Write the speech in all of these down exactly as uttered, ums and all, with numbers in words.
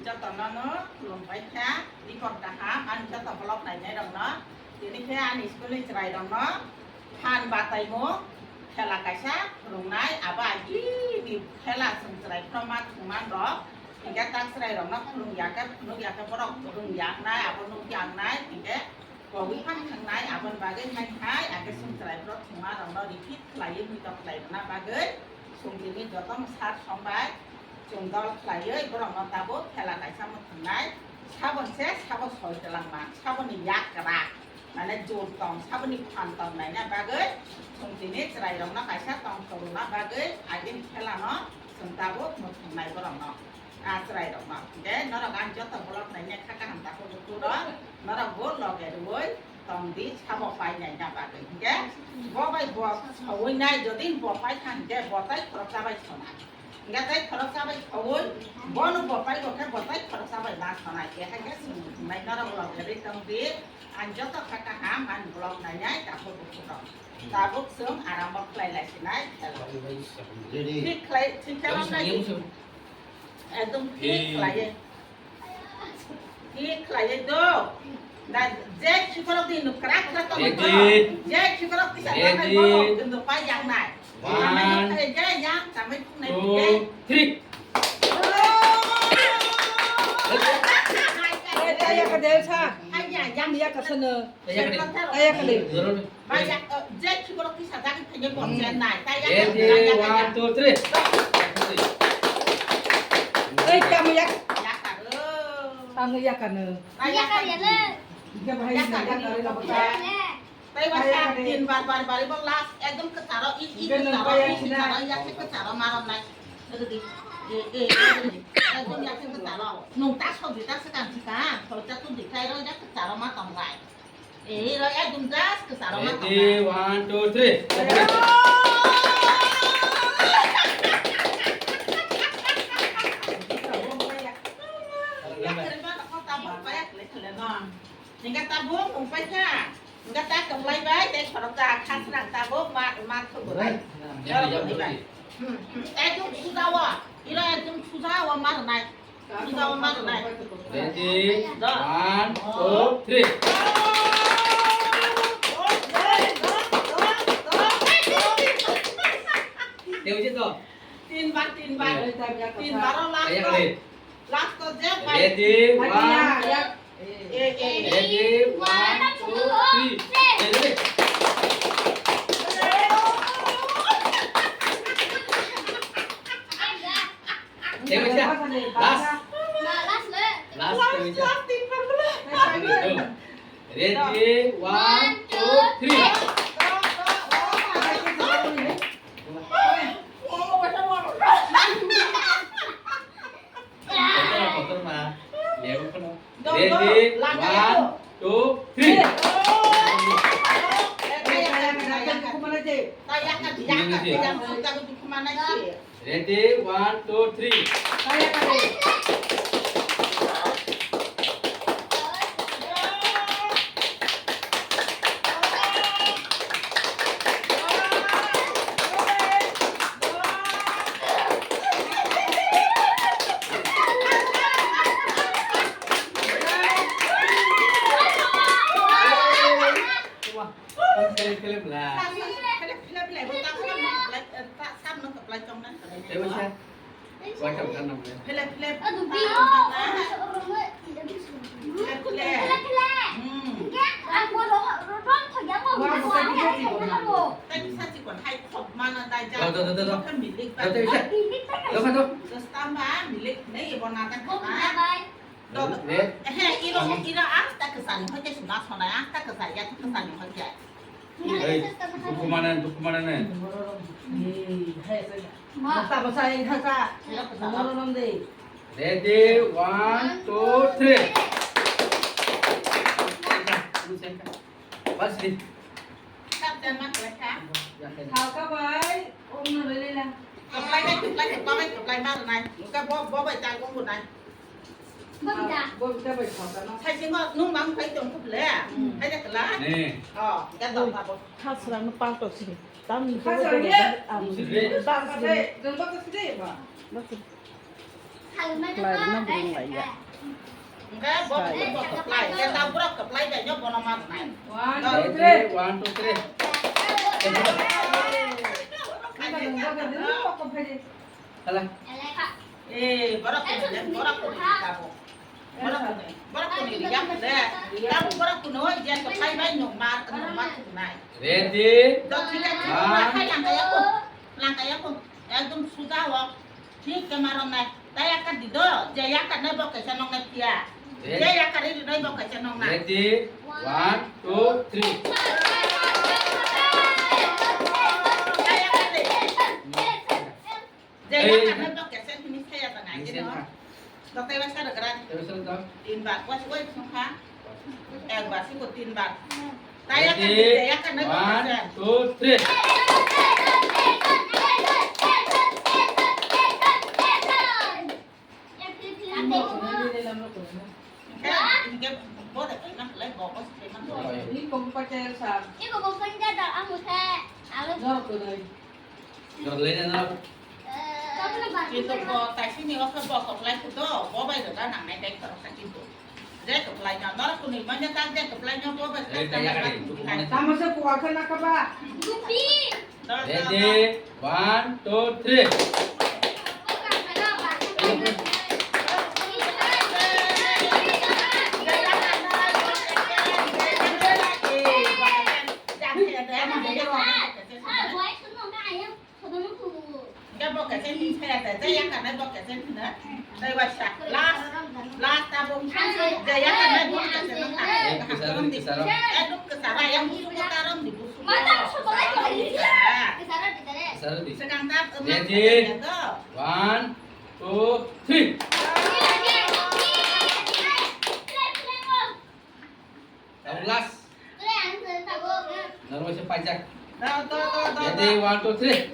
Jotono no khulumbai kha, report kaham, ani joto vlog nainai rokno. Tini khe ani school ni chwrai rokno phan bataimung khela kaisa phwrwngnai, abo agini khela chwng chwrai phano ma thwngman rok. Hinkhe tak chwrai rokno phwrwng ya khe, phunuk ya khe borok rwng ya wngnai, abo nuk ya wngnai, hinkhe Kogwi phano thangnai, aboni bagwi hai hai, age chwng chwrairok thwngmarokno repeat khlaiwi muitok khlai rwna bagwi chwng tini jotono sir song bai chwng dol khlaiwi borokno tabuk khela kaisa mwthwngnai. Sabon se sabo soi twlangma, saboni yak kwrak, mane jor tong, saboni phan tong naina bagwi chwng tini chwrairokno kaisa tong toruna bagwi agini khelano chwng tabuk mwthwngnai borokno. Ah, chwrairokno. Hinkhe norok ang joto vlog naina kha kaham takhuk bukhuk rok, norok bo loge rwui tong di sabo pai naina bagwi. Hinkhe bo bai bo saui nai, jodi bo pai kha hinkhe bo tai khoroksa bai sona. Hinkhe tai khoroksa bai saui bono bo pai bo khe bo tai khoroksa bai ma sona. Hinkhe hai khe chwng nai norok loge rwui tong di, ang joto kha kaham ani vlog nainai takhuk bukhuk rok. Tabuk chwng arambo khlai lai sinai khela. Thik khlai, thik khlai. Ekdom thik khlaiwi. Thik khlaiwi do. Da je khikorok di nuk krak krak tong. Ready. Je khikorok kisa ready. Tong nai bono kendo pai yang nai. One, chamai nuk khlai je yang chamai nuk nai two, je. Three. Eh, kaya ka del sa. Hai ya, yang ya ka sana. Kaya ka del. Kaya ka del. Ba yak, eh, je khiborok tisa jagwi thangya bom je nai. Ta yak, ready, ta yak, one, two, three. Ei, kamu yak. Yak aro. Kamu yak anu. Ta yak anu. Ika bahai yak anu, yak anu, yak anu. Tai wasa tin bar bar bar ibo last ekdom kecharo, i, i kecharo, i kecharo, yak kecharo marom nai. Ekdom yak kecharo. Nung ta sobi ta sekang sekang, sobi ta tu dikai ro yak kecharo ma tong nai. Eh, ro ekdom just kecharo ma tong nai. Ready, one, two, three. Yak kere ma ta kota ba pa yak le kele no. Hingke tabuk wngpai kha. Hingke ta kwplai bai tei khoroksa khasrang tabuk ma, ma thugo bai. Khoroksa bai. Hmm, hmm. Ekdom suja o. Iro ekdom suja o ma rwnai. Suja o ma rwnai. Ready? One, two, three. Tin bar, tin bar. Tin bar o last. Last to je pai. Ready, one. Eh, eh. Ready, one, two, three. Eh, ready. Last. Last, last. Ready, one, two, three. Kotor, kotor ma. Lebo kono. Ready, one, two, three. Ready, one, two, three. Philip, Philip, Philip, Philip, bo ta khna ma, ta sam no kaplai chong na. Philip, Philip. Philip, Philip. Hmm. Tei kisa chikon hai khop mana dai ja. Do, do, do, do, do. Khe milik ba. Do, do, do. Milik ba. Do, do, do. Just tamba milik nei bo na ta khna. Red. He, iro, iro ang ta kwchani hoi khe suna sonai, ang ta kwchai ya ta kwchani hoi khe. Ei, dukhu mane, dukhu mane ne. Basta basta, ei, sa, sa. Tomorrow nang de. Ready, one, two, three. Bas di. Kap dan mak lekha. Halka bai, om no lele la. Kaplai nai, kaplai, kaplai, kaplai mar nai. Ka bo, bo bai ta gong nai. Bobita. Bobita bai thok ano. Sai sing nung mang pai tong khup le. Hmm. Hai da kala. Ne. Oh, ga dong ba bo. Khasrang no pal to sini. Tam ni khasrang ye. Ba ka se, jeng ba ka se ba. Ba se. Khlai rwna bwrwng lai ya. Hwnkhe bo, bo, bo kwplai, je ta borok kwplai bai no bono ma rwnai. One, two, three. One, two, three. Hala. Eh, borok kunu, borok kunu, borok kunu tabuk. Borok kunu, borok kunu ya kunu. Tabuk borok kunu, je kwplai bai no ma, no ma rwnai. Ready? Dok thik ase, one. Hai langkaya ko, langkaya ko. Ekdom suja o. Thik ke maron nai. Tai yakat di do. Je yakat nai bo kaisa nong nai phiya. Ready? Je yakat ri nai bo kaisa nong nai. Ready? One, two, three. Tai yakat di. Je yakat nai bo kaisa finish kaya ta nai di do. Doktai wasa rwgra. Tin bar. Wasi wai sungkha. Ek bar, siko tin bar. Taya kan, ready? Taya kan, one, two, three. Hingke, hingke, bo de, nang lai, bo, bo, se, nang lai. Ini kok pakai sar. Ini kok pakai sar, ang usah. Alo. Jor ko dai. Jor le na. Kintu bo taisini o khe bo kwplai khe do, bo bai rwna nangnai tei khoroksa kintu. Je kwplai no, norok kwnwi manya tak je kwplai no bo bai. Ei, tei yakari, kwplai. Tamo se kuwa khe na kaba. Gupi. Do, do, do. Ready, one, two, three. Hingke bo kesen ni saya ta, jaya kanai bo kesen ni na. Dai waisa, last, last abo. Jaya kanai bo kesen ni na. Eh, kesara ni, kesara. Eh, duk kesara, yang musuh kota rom di musuh. Mata musuh kota rom di. Kesara di tare. Kesara di. Sekarang tak, ready. One, two, three. Tabo last. Norok se paijak. Da, da, da, da, da. Ready, one, two, three.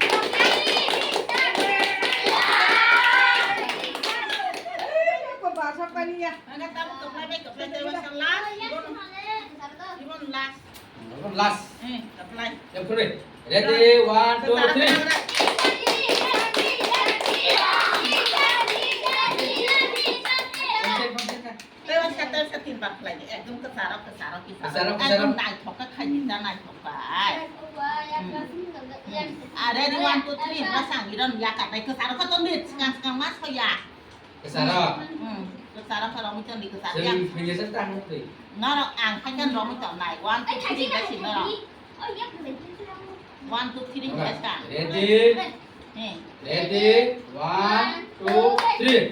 Ko basa pani ya. Ana tabo to play, to play, to play, last. Ibon last. Last. Eh, to play. Ready, one, two, three. Tei waisa, tei waisa tin bar khlai di. Ekdom kwcharo, kwcharo, kwcharo. Kwcharo, kwcharo. Ekdom naithok khe khai di, da naithok bai. Hmm. Are di one, two, three, bwsang iron ya katai kwcharo khe ton di, swkang, swkang ma soya. Kwcharo. Hmm. Kwcharo khe romwi ton di, kwcharo ya. Sing, sing, sing, sing, sing. Norok ang khai khe romwi ton nai. One, two, three, bai si norok. One, two, three, okay. Ready? Eh. Ready? One, two, three.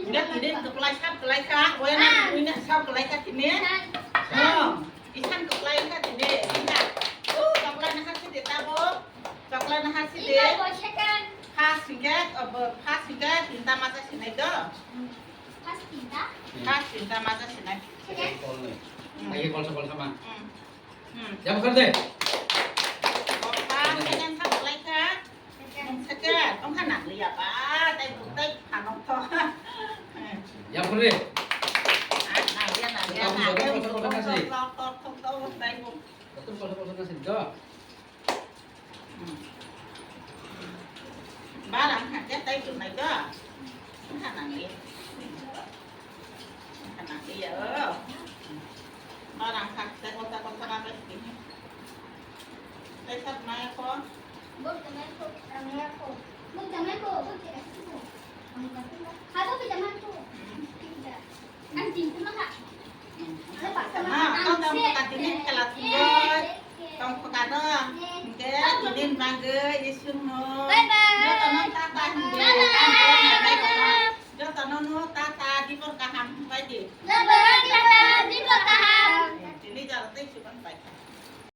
Enggak, ini keplai sap, keplai kak. Oh, ya, nak, ini sap, keplai kak ini. Oh, isan keplai kak ini. Enggak. Oh, keplai nak kasih di tabok. Chocolate no hasi de. Iba bo second. First hingke, obo first hingke tinta macha sinai do. First tinta? First tinta macha sinai. Second? Hmm. Lagi kolsa kolsa ma. Hmm. Hmm. Jam kar de. Opa, second sa bolai kha. Second. Second, tong kha nang liya ba, tai bu tai phanok tho. Jam kar de. Ah, nang liya, nang liya, nang liya. Kolsa kolsa ma si. Tok, tok, tok, tok, tai bu. Betul kolsa kolsa ma si do. Barang hake tai tunai do. Kanang ye. Kanang ye o. Barang hak tai kota kota na bai sini. Tai sab naya ko. Buk tamai ko, tamai ko. Buk tamai ko, buk tamai ko. Hado kita mantu. Ang tingkuma ka. Ma, tong tong paka tini kela tinggal. Tong paka do. Hingke tini bangke isung no.